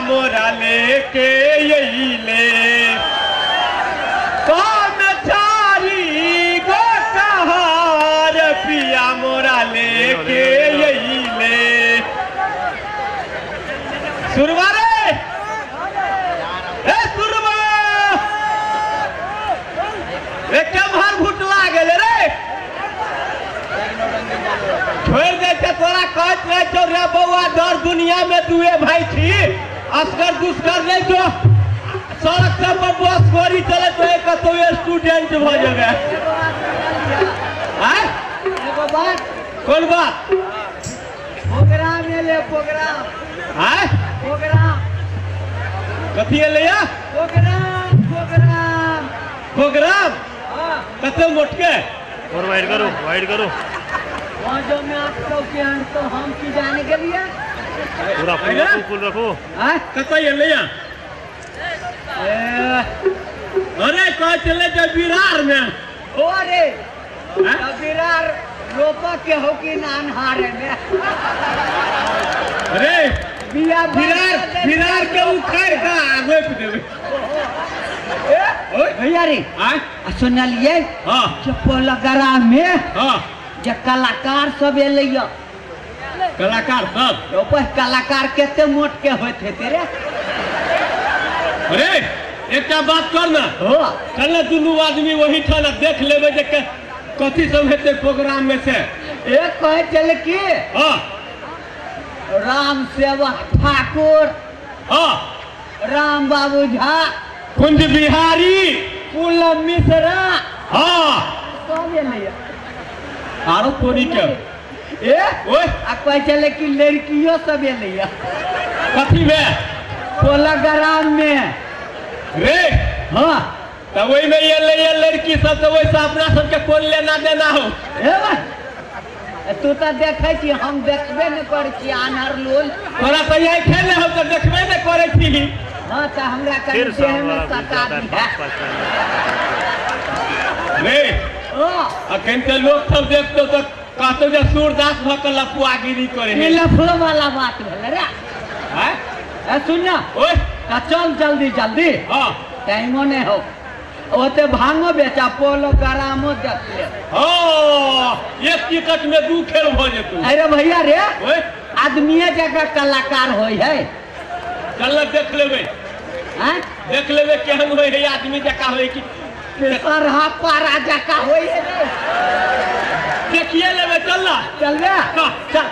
मोरा लेके अइले कौन चारी गो कहार पिया मोरा लेके अइले। सुरवा रे ए सुरवा रे केम्हर भुटला गेले रे छोड़ दे छे तोरा कहत रहे छौ रे बौआ दर दुनिया में दुए भाई छी असगर दुसगर नहीं जो सड़क सब पर बस गाड़ी चलत रहे कतौ स्टूडेंट भ जेबे। आय एगो बात कोन बात प्रोग्राम एले प्रोग्राम। आय प्रोग्राम कथी एले या प्रोग्राम प्रोग्राम प्रोग्राम। हां कते मोटके और वाइट करो वाइट करो वहां जो मैं 800 के हैं तो हम की जाने के लिए पूरा फुल रखो फुल रखो। हां कत एले या अरे कह चले जे बिरार में ओ रे बिरार रोपा के हो कि नानहारे में अरे बिया बिरार बिरार के उखाड़ के रोप देबे। ए भैया रे हां सुनलिए हां जे पोलगरा में हां जे कलाकार सब एलै या कलाकार सब ओपर कलाकार कते मोट के होत हेते रे। अरे एकटा बात कर ना हो चल ना दुनू आदमी वही ठान देख लेबे जे कथी सब हेते प्रोग्राम में से। एक कहे चल की हां राम सेवक ठाकुर हां राम बाबू झा कुंज बिहारी पूनम मिश्रा हां सब एलै आरो कोनी के ए ओए आ कहे चले कि लड़कियों सब एलै कथी में पोलग्राम में रे। हां त ओहि में एलै लड़की सब त ओहिसँ अपना सबके कोन लेना देना हो। ए बा तू त देखै छी हम देखबे न करै छी आन्हर लोल तोरा त यही खेले हम त देखबे न करै छी। हां त हमरा कनि देह में सता दिया रे। ओ अखन त लोक सब देखतो त कहतो जे सूरदास भ के लफुआगिरी करे ई लफड़ो वाला बात भेल रे। हैं ए सुन ना ओए त चल जल्दी जल्दी। हां टाइमो नहीं हो ओते भांगो बेचा पोलो गरामो देख ले। हां एक टिकट में दू खेल भ जेतौ। अरे भैया रे ओए आदमीए जगह कलाकार होय है चल देख लेबे। हैं देख लेबे केहन होय है आदमी जका होय कि सरहा पारा जका होय है रे देखिए लेबे चल ना चल रे चल।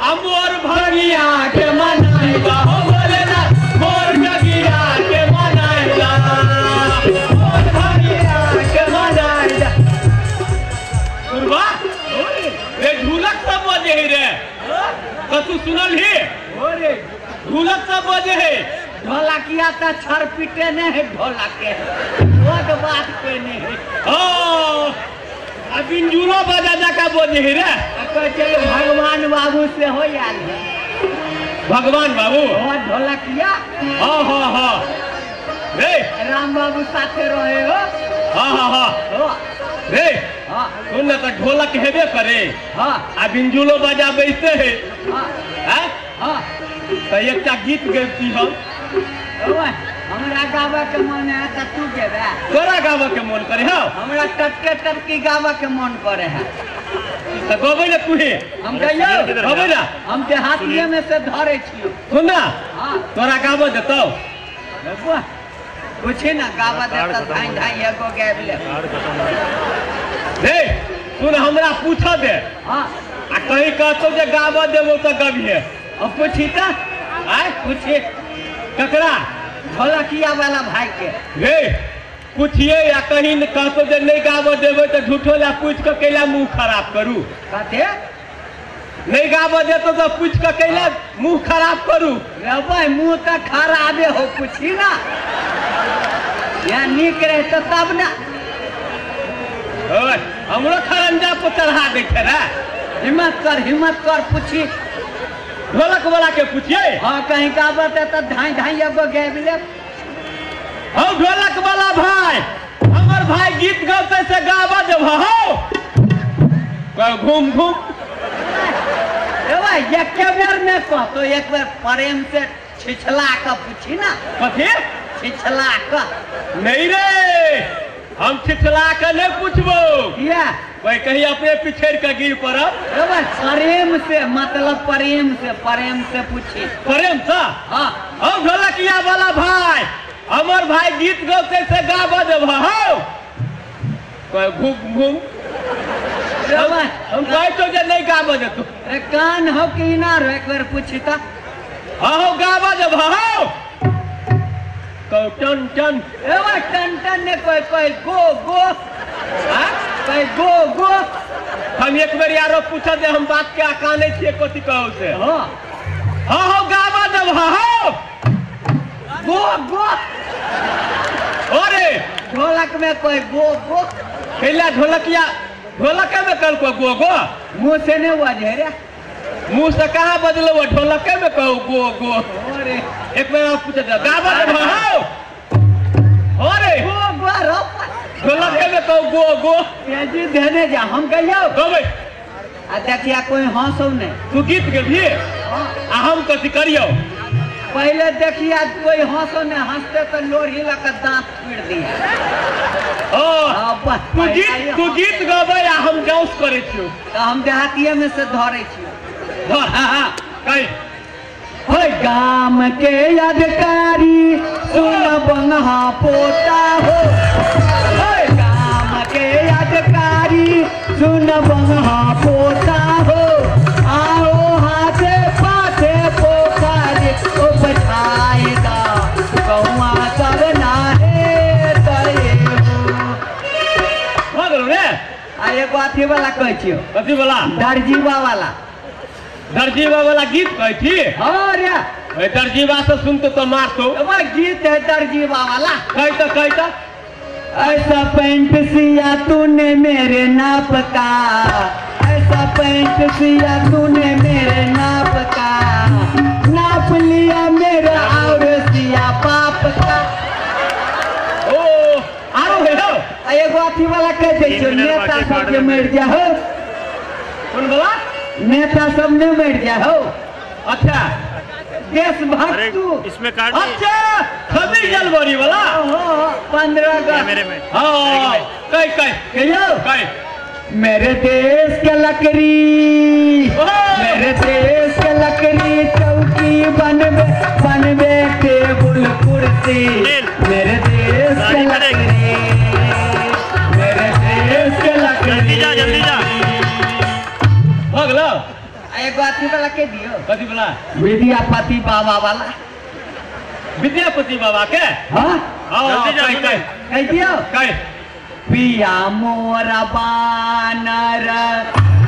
अमोर भंगिया के मनाइबा हो भोलेनाथ मोर जगिया के मनाइबा मोर भंगिया के मनाइबा। सुरवा रे ढोलक सब बजे है रे कतू सुनल ही रे ढोलक सब बजे है ढोलकिया त छर पीटे ने है ढोलक के बहुत बात पे नहीं है। हां अब बिंजुलो बजा जका बजे है रे कहे भगवान बाबू से हो आयल है भगवान बाबू और ढोलकिया। हाँ हाँ हाँ रे राम बाबू साथे रहे हो। हाँ हाँ हाँ रे हाँ सुन ना त ढोलक हेबे करे। हाँ आ बिंजुलो बजा बैसे है। हाँ हैं हाँ त एकटा गीत गैती हम। हमरा गावे के मन है त तू गेबे तोरा गावे के मन करे हौ हमरा टटके टटकी गावे के मन करे है त गबै ने तू ही हम गइयो गबै ना हम देहातिये में से धरे छियो। सुन ना हां तोरा गावे देतौ बबुआ पूछे ना गावा देता धाई धाई एगो गाबि ले रे सुन हमरा पूछ दे। हां आ कहीं कहतो जे गावे देबो त गबिहे अब पूछी त आय पूछी ककरा ढोलकिया वाला भाई के रे पूछिए या कहीं कहतो जे नहीं गावे देबै त झूठो ला पूछ के कैला मुंह खराब करू कथे नहीं गावे देतो त पूछ के कैला मुंह खराब करू रे भाई मुंह त खराबे हो पूछी ना या नीक रहतो तब ना ओए हमरो खरंजा पर चढ़ा दै छै रे हिम्मत कर पूछी ढोलक वाला के पूछिए। हाँ कहीं गावत है तो धाई धाई एगो गाबि ले। हौ ढोलक वाला भाई हमर भाई गीत गौते से गावा देब हौ घूम घूम ए भाई एक बेर में कहतो एक बेर प्रेम से छिछला का पूछी ना। कथी? छिछला का। नहीं रे, हम छिछला के नहीं पूछबो। किया? भाई कहीं अपने पिछड़ के गिर पड़ब। प्रेम से, मतलब प्रेम से, प्रेम से पूछी। प्रेम से? हाँ। हम ढोलकिया वाला भाई, हमर भाई गीत गौते से गाबऽ देबह हौ। घूम घूम हम कहै छौ जे नहीं गाबऽ देतौ। अरे कान हो कि इनार हो, एक बेर पूछी त। हाँ हौ गाबऽ देबह हौ। कहू टन टन। ए टन टन ने कोई कोई गो गो। हाँ कोई गो गो। हम एक बेर यारो पूछत जे हम बात के अकाने छियै कथी कहू से। हाँ हाँ हौ गाबऽ देबह हौ। गो गो। अरे ढोलक में कोई गो गो। कैला ढोलकिया ढोलके में कहलको गो गो। मुँह से नहीं बजे रे। मुँह से कहाँ बजलो, ढोलके में कहू गो गो। अरे एक बेर और पूछत गाबऽ देबह हौ। अरे गो गो रप। ढोलके में कहू गो गो। ये जी देने जा हम कहियो गबै। आ देखिया कोई हंसौ नहीं। तू गीत गेबही आ हम कथी करियौ? पहले देखिया कोई हंसो नहीं, हंसते तो लोढ़ी लग के दांत पीट दिया। ओ तू गीत गबै आ हम डांस करै छियौ। तो हम देहातिये में से धरै छियौ। धर। हाँ हाँ कहि। होय गाम के अधिकारी सुन बंहा पोता हो। होय गाम के अधिकारी सुन बंहा पोता हो। आओ हाथे पाथे पोखरी ओ बचाई दा कौआ सब नाहे तये हो। भऽ गेलौ रे। आ एगो अथी वाला कहै छियौ। कथी वाला? दर्जीवा वाला। दर्जीवा वाला गीत कहै छी? हाँ रे। दर्जीवा से सुनतो तो मारतो। गीत है दर्जीवा वाला। कहि त कहि त। ऐसा पैंट सिया तूने मेरे नाप का, ऐसा पैंट सिया तूने मेरे नाप का, नाप लिया मेरा और सिया बाप का। ओ आरो है हो। एगो अथी वाला कह दै छियौ, नेता सब के मरि जा हो। कोन वाला? नेता सब नहीं मरि जा हो। अच्छा देशभक्त तू। इसमें कार्ड। अच्छा 26 जनवरी वाला। 15 अगस्त मेरे में। हाँ कह कह कहियो। कह। मेरे देश के लकड़ी, मेरे देश के लकड़ी चौकी बनबे बनबे टेबुल कुर्सी। मेरे देश के लकड़ी, मेरे देश के लकड़ी। जल्दी जा जल्दी जा। भऽ गेलौ। एगो अथी वाला के दियो। कथी वाला? विद्यापति बाबा वाला। विद्यापति बाबा के? हाँ जल्दी जा कह कह दियो। कह। पिया मोरा बानर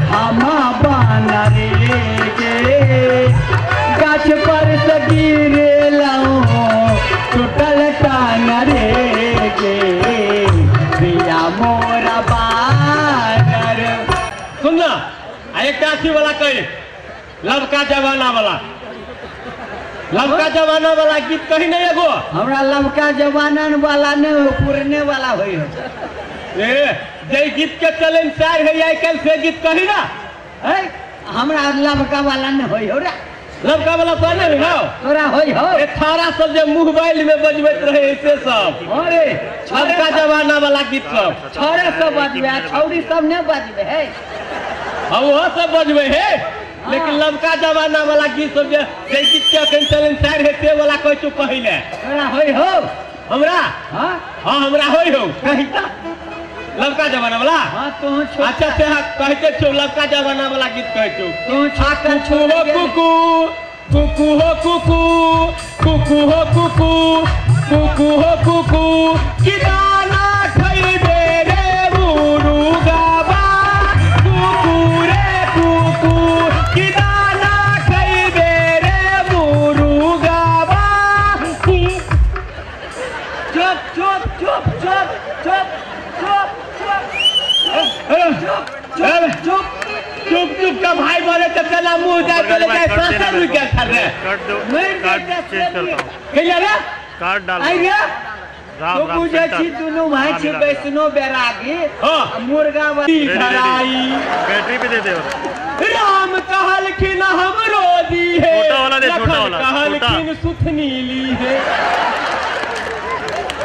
हम बानर के, गाछ पर से गिरलौं टूटल टांगर के। पिया मोरा बानर। सुन ना आ एकटा अथी वाला कही, लवका जमाना वाला। लवका जमाना वाला गीत कही नहीं एगो। हमरा लवका जमाना वाला नहीं हो, पुरने वाला होई हो। ए जे गीत के चलन सार है आइ काल्हि से गीत कही ना। है हमरा लवका वाला नहीं होई हो रे। लवका वाला तो नहीं हो तोरा होई हो। ए थारा सब जे मोबाइल में बजबैत रहे से सब। अरे लवका जमाना वाला गीत सब छोरे सब बजबे, छौरी सब नहीं बजबे है। हम वह सब बजबे है, लेकिन लवका जमाना वाला गीत सब जे गीत के अखन चलन सार है से वाला कहै छौ पहिले। तोरा होई हो? हमरा? हाँ हाँ हमरा होई हो। कही त लवका जमाना वाला। हाँ तू छोटा। अच्छा से कहते छौ लवका जमाना वाला गीत कहै छौ। तू छोटा हो कुकू कुकू हो कुकू कुकू हो कुकू कुकू हो कुकू कि दाना खइबे रे मुर्गाबा कुकू रे कुकू कि दाना खइबे रे मुर्गाबा। चुप चुप चुप चुप चुप चुप चुप चुप चुप चुप चुप का भाई बोले तो चला मुंह जाए चले जाए सांसें रुक गया था रे। कार्ड दो, कार्ड चेंज करता हूं। कैला रे कार्ड डाल आई रे। राम तो राम बुझे छी दुनू भाई छी वैष्णो बैरागी मुर्गा धराई बैटरी पे दे दे। राम कहलखिन हमरो दी है, छोटा वाला दे, छोटा वाला। कहलखिन तीन सुथनी ली है।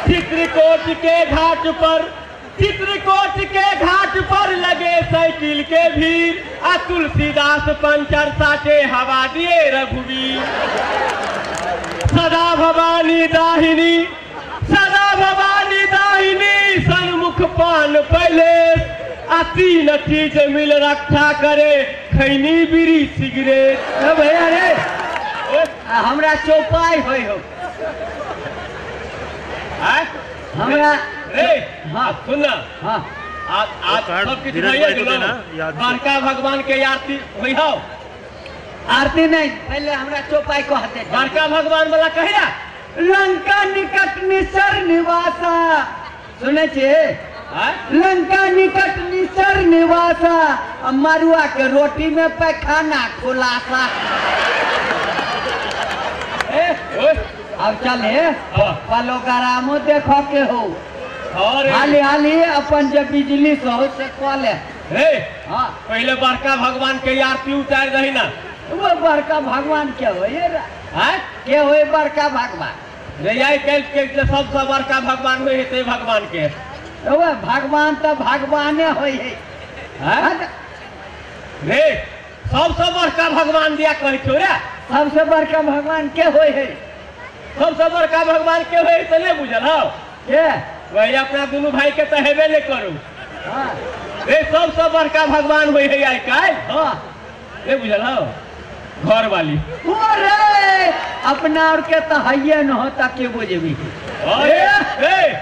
चित्रकूट के घाट पर, चित्रकूट के घाट पर लगे साइकिल के भीड़, आ तुलसीदास पंचर साटे हवा दिए रघुवीर। सदा भवानी दाहिनी, सदा भवानी दाहिनी सन्मुख पान पैलेस, आ तीन चीज मिल रक्षा करे खैनी बीड़ी सिगरेट। भैया रे हमरा चौपाई होय हो हमरा रे। हाँ सुन ना, हाँ आज सब किछु भइए गेलो। बड़का भगवान के आरती होइ हौ? आरती नहीं, पहले हमरा चौपाई कहते। बड़का भगवान वाला कही ना, लंका निकट निसर निवासा, सुनै छियै? लंका निकट निसर निवासा, मरुआ के रोटी में पैखाना खुलासा। अब चले पलोग्रामो देखो के हो, हाली हाली अपन जे बिजली से हो से कऽ ले। हाँ पहले बड़का भगवान के आरती उतार दही ना। वो बड़का भगवान के हो के हो बड़का भगवान? रे आइ काल्हि के सबसे बड़का भगवान होइ है भगवान के। वो भगवान तो भगवाने होइ है रे। सबसे बड़का भगवान दिया कहै छौ रे। सबसे बड़का भगवान के होइ है? सबसे बड़का भगवान के होइ से नहीं बुझल हौ? के वही अपना दुनू भाई के तो हेबे नहीं करू। हाँ रे सबसे बड़का भगवान होइ है आइ काल्हि। हाँ नहीं बुझल हौ? घर वाली। रे अपना और के तो हइये न होता के बुझबी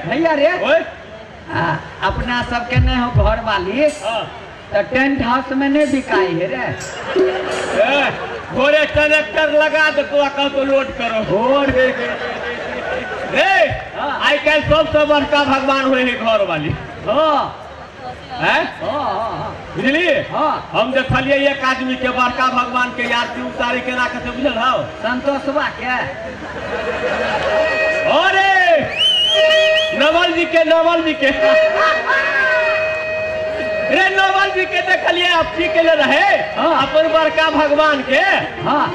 भैया रे। अपना सबके नहीं हो घर वाली तो टेंट हाउस में नहीं बिकाई है रे। घोड़े कनेक्टर लगा दे तो कल तो लोड करो। रे रे आइ काल्हि सबसे बड़का भगवान होइ है घर वाली। हाँ बुझलिए? हम देखलिए एक आदमी के बड़का भगवान के आरती उतारे केना के बुझल हौ? संतोषवा के। अरे नवल जी के, नवल जी के रे, नवल जी के देखलिए अब की के रहे अपन बड़का भगवान के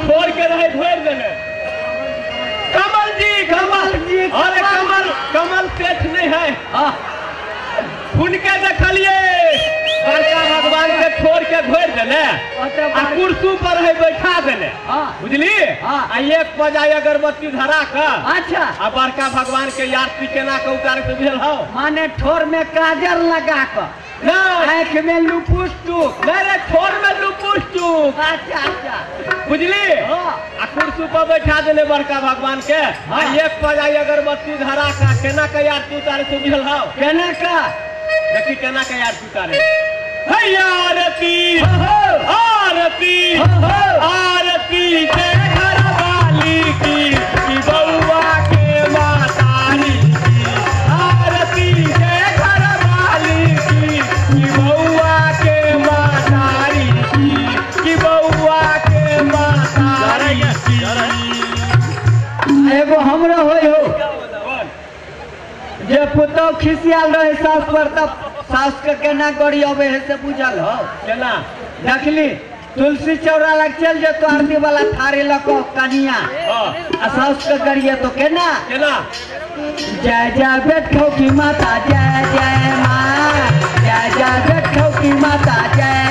छोड़ के रहे घोर देने। कमल जी, कमल जी, अरे कमल, कमल सेठ नहीं है। हुनके देखलिए बड़का भगवान के छोड़ के घोर देने आ कुर्सी पर है बैठा देने। बुझलिए? आ एक बजाय अगरबत्ती धरा के अच्छा आ बड़का भगवान के आरती केना के उतारे के बुझल हौ? माने ठोर में काजर लगा के, आँख में लुपुस्टुक। नहीं रे ठोर में लुपुस्टुक। अच्छा अच्छा बुझली? आ कुर्सी पर बैठा देने बड़का भगवान के आ एक बजाय अगरबत्ती धरा के केना के आरती उतारे के बुझल हौ? केना का? देखी केना के आरती उतारे। आरती आरती आरती जय घर वाली की, बउआ के मातारी की। आरती जय घर वाली की, बउआ के मातारी की, बउआ के मातारी की। एगो हमरो होइ हो जे पुतहु खिसियाल रहे सास पर तब सास के केना गरियाबै है से बुझल हो? केना? देखली तुलसी चौरा लग चल जेतो आरती वाला थारी लऽ कऽ कनिया आ सास के गरिए तो केना? केना? जय जय बैठो की माता जय जय माँ, जय जय बैठो की माता जय